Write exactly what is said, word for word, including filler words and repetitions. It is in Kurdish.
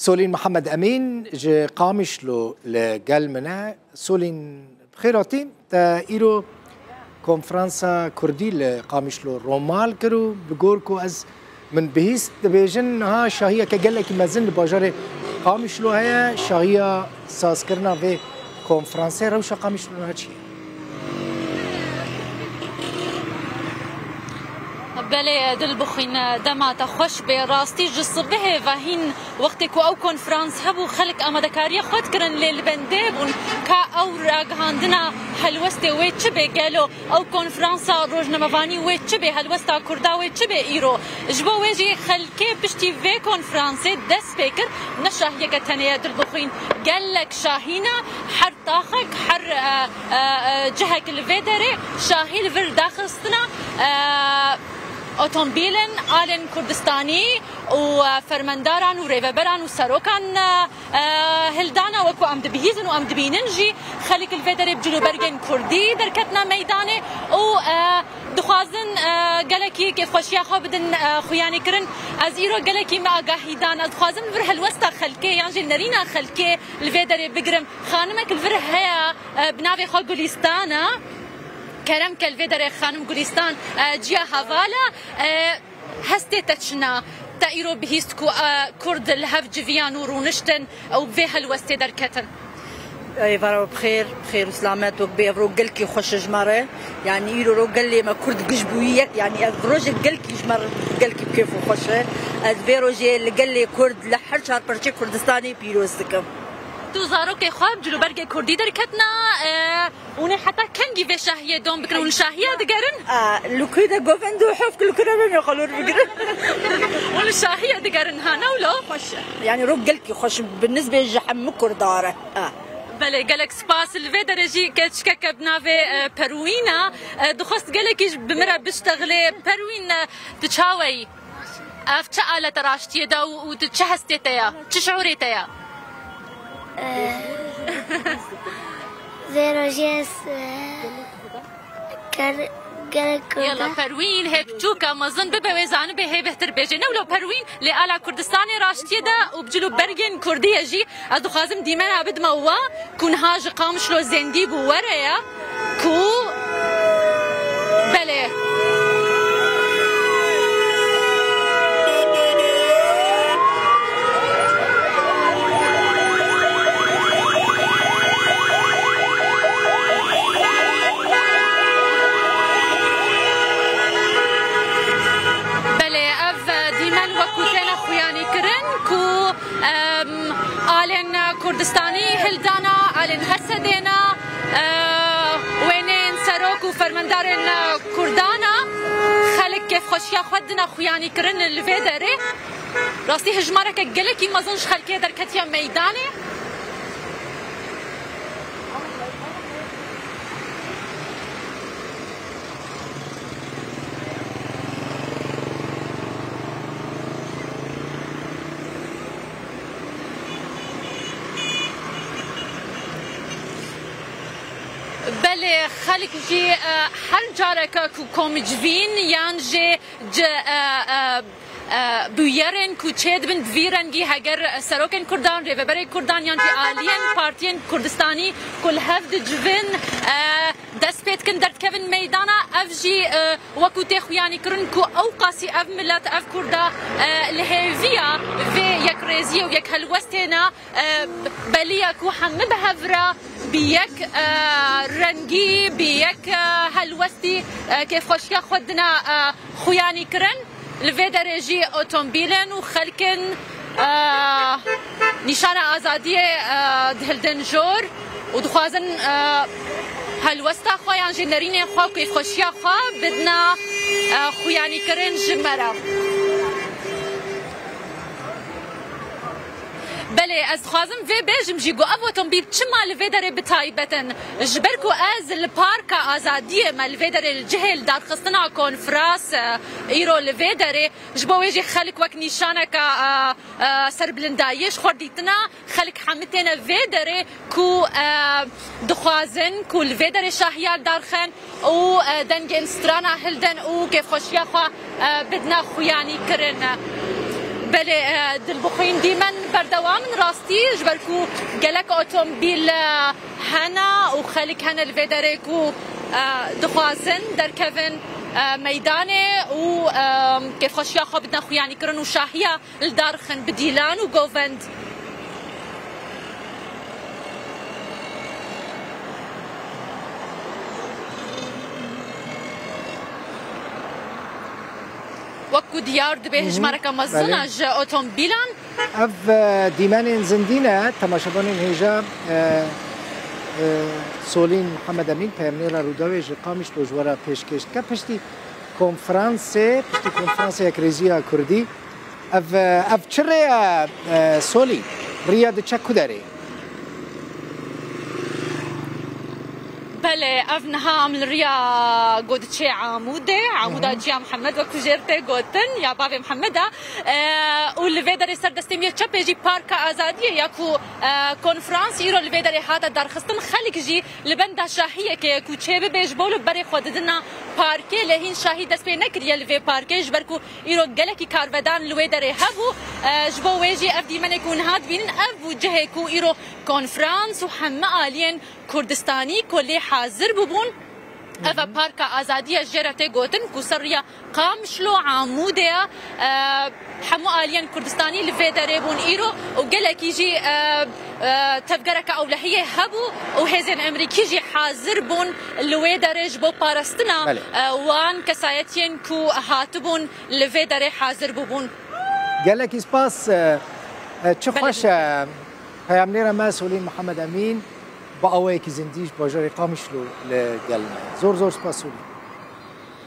Solîn Mihemed Emîn ji Qamişlo li gel min e. Solîn, bi xêr hatî. Te îro konferansa Kurdî li Qamişlo romal kir û bi gor ku ez min bihîst, dibêjin niha şahiyeke gelekî mezin li bajarê Qamişlo heye. Şahiya sazkirina vê konferansê, rewşa Qamişlo niha çi ye? Belê, Dilbixwîn, dema te xweş bê. Rastî ji sibihê ve hîn wextê ku ew konferans hebû, xelk amadekariya xwe dikirin, lê li bendê bûn ka ew ragihandina helwestê wê çi bê, gelo ew konferansa rojnamevanî wê çi bê, helwesta Kurda wê çi bê îro. Ji bo wê jî xelkê piştî vê konferansê dest pê kir, ne şahiyeke tenê ye, Dilbixwîn, gelek şahî ne, her taxek, her, e, e, e, cihek li vê derê şahî li vir daxistina, e, otomobîlên alên Kurdistanî û, e, fermendaran û rêveberan û serokan, e, e, hildana, wek ku em dibihîzin û em dibînin jî, xelk li vê derê bi cilûbergên Kurdî derketine meydanê û, e, dixwazin, e, gelekî kêfxweşiya xwe bidin, e, xuyanîkirin. Ez îro gelekî me agahî dan. Ez dixwazim li vir helwesta xelkê yan jî nerîna xelkê li vê derê bigirim. Xanimek li vir heye, e, bi navê xwe Gulîstan e. Kerem ke li vê derê xanim Gulîstan, e, ciya heval e. E, hestê te çi ne? Te îro bihîst ku, e, Kurd li hev civiyan û rûniştin û bi vê helwestê derketin? Êvara we bi xêr, bi xêr û selamet, wek bê ev roj gelkî xweş e ji me re. Yanî îro roj gelê me Kurd giş bûyî yek, yanî ev rojek gelkî ji me re gelkî bi kêf û xweş e. Ez vê rojê li gelê Kurd li her çar perçê Kurdistanê pîroz dikim. Tu zarokê xwe bi cilûbergê Kurdî derketine, e, hûn ê heta kengî vê şahiyê dom bikin? Hûn şahiya digerin? A, li ku de govend û hevk li ku de bê me xwe lor bigirin. Hûn şahiya digerin, ha, ne wilo? Xweş e. Yanî roj gelkî xweş bi nisbê ji hemû Kurda re. A. Belê, gelek spas. Li vê derê jî keçikeke bi navê, e, Perwîn e. E, dixwest gelekî ji bi min re biştexilê. Perwîn, e, tu çawe yî? Ev çi alet e raştiyê de û, û tu çi hestê te ye? Çi şiûrê te ye? Eh, vê rojê ez, eh, ger-, gerek Yala Kurda. Perwîn hê biçûk e, mezin bibe wê zanibê hê bêhtir bêjê. Ne wilo Perwîn, lê ala Kurdistanê raştiyê de û bi cilûbergên Kurdî ye jî. Ez dixwazim dîmena bidime we ku niha ji Qamişlo zêndî bû were ye ku belê. Belê, ev dîmen wekû têne xuyanîkirin ku Em, alên Kurdistanî hildana, alên Hesedê ne, e, wêneyên serok û fermendarên Kurdan e. Xelk kêfxweşiya xwe dine xuyanîkirin li vê derê. Rastî hejmareke gelekî mezin ji xelkê derketiye meydanê. Belê, xelk jî, e, her careke ku komcivîn yan jî ci, e, e, e, bûyerên ku çêdibin bi vî rengî, heger serokên Kurdan, rêveberê Kurdan yan jî aliyên partiyên Kurdistanî ku li hev dicivin, e, dest pê dikin, derdikevin meydana, ev jî, e, wekû tê xuyanîkirin ku ew qasî ev milet, ev Kurda, e, li hêviya vê yekrêziyê û yekhelwestê ne, e, belî ye ku hemî bi hev re bi yek, e, rengî, bi yek, e, helwestî, e, kêfxweşiya xwe dine, e, xuyanîkirin. Li vê derê jî otomobîlên û xelk in, e, nîşana azadiyê, e, dihildin jor û dixwazin, e, helwesta xwe yan jî nerînên xwe, kêfxweşiya xwe bidine, e, xuyanîkirin ji me re. Belê, ez dixwazim vê bêjim jî ku ev otomobîl çima li vê derê bi taybet in? Ji ber ku ez li Parka Azadiyê me, li vê derê li cihê li darxistina konferans, e, îro li vê derê, ji bo wê jî xelk wek nîşaneke, e, e, serbilindayiyê ji xwe dîtina, xelk hemî têne vê derê ku, e, dixwazin ku li vê derê şahiya darxin û, e, dengên strana hildin û kêfxweşiya xwe, e, bidine xuyanîkirin. Belê, e, dilbixwîn dîmen berdewam in rastî, ji ber ku gelek otomobîl, e, hene û xelk hene li vê derê ku, e, dixwazin derkevin, e, meydanê û, e, kêfxweşiya xwe bidine xuyanîkirin û şahiya li dar xin bi dîlan û govend. Wek ku diyar dibe, Hı hı. hejmareke mezin Belê. a ji otomobîlan. Ev, e, dîmenên zindî ne, temaşevanên hêja, e, e, Solîn Mihemed Emîn, peyamnêra Rûdawê ji Qamişlo ji we re pêşkêş dike. Piştî konferansê, piştî konferansê Yekrêziya Kurdî, ev, e, ev çi rê ye, e, Solîn? Riya diçe ku derê? Belê, ev niha em li riya ku diçê Amûdê, Amûda Hı hı. Ciya Mihemed, wek ku jêr tê gotin, ya bavê Mihemed e. E, û li vê derê ser destê min yê çepê jî Parka Azadiyê ya ku, e, konferans îro li vê derê hate derxistin. Xelk jî li benda şahiyekê ye ku çêbibe ji bo li berê xwe didina parkê, lê hîn şahî dest pê nekiriye li vê parkê, ji ber ku îro gelekî karvedan li wê derê hebû. E, ji bo wê jî ev dîmenê ku niha dibînin, ev bû cihê ku îro konferans û heme aliyên Kurdistanî ku lê hazir bûbûn. Ev e Parka Azadiya jê re tê gotin ku ser riya Qamişlo Amûdê ye. E, hemû aliyên Kurdistanî li vê derê bûn îro û gelekî jî, e, e, tevgereke ewlehiyê hebû û hêzên Emerîkî jî hazir bûn li wê derê ji bo parastina, Belê. e, wan kesayetiyên ku hatibûn li vê derê hazir bûbûn. Gelekî spas, e, e, çi Belê. xweş e. Peyamnêra me Solîn Mihemed Emîn bi awayekî zindî ji bajarê Qamişlo li gel me. Zor zor spas Solîn.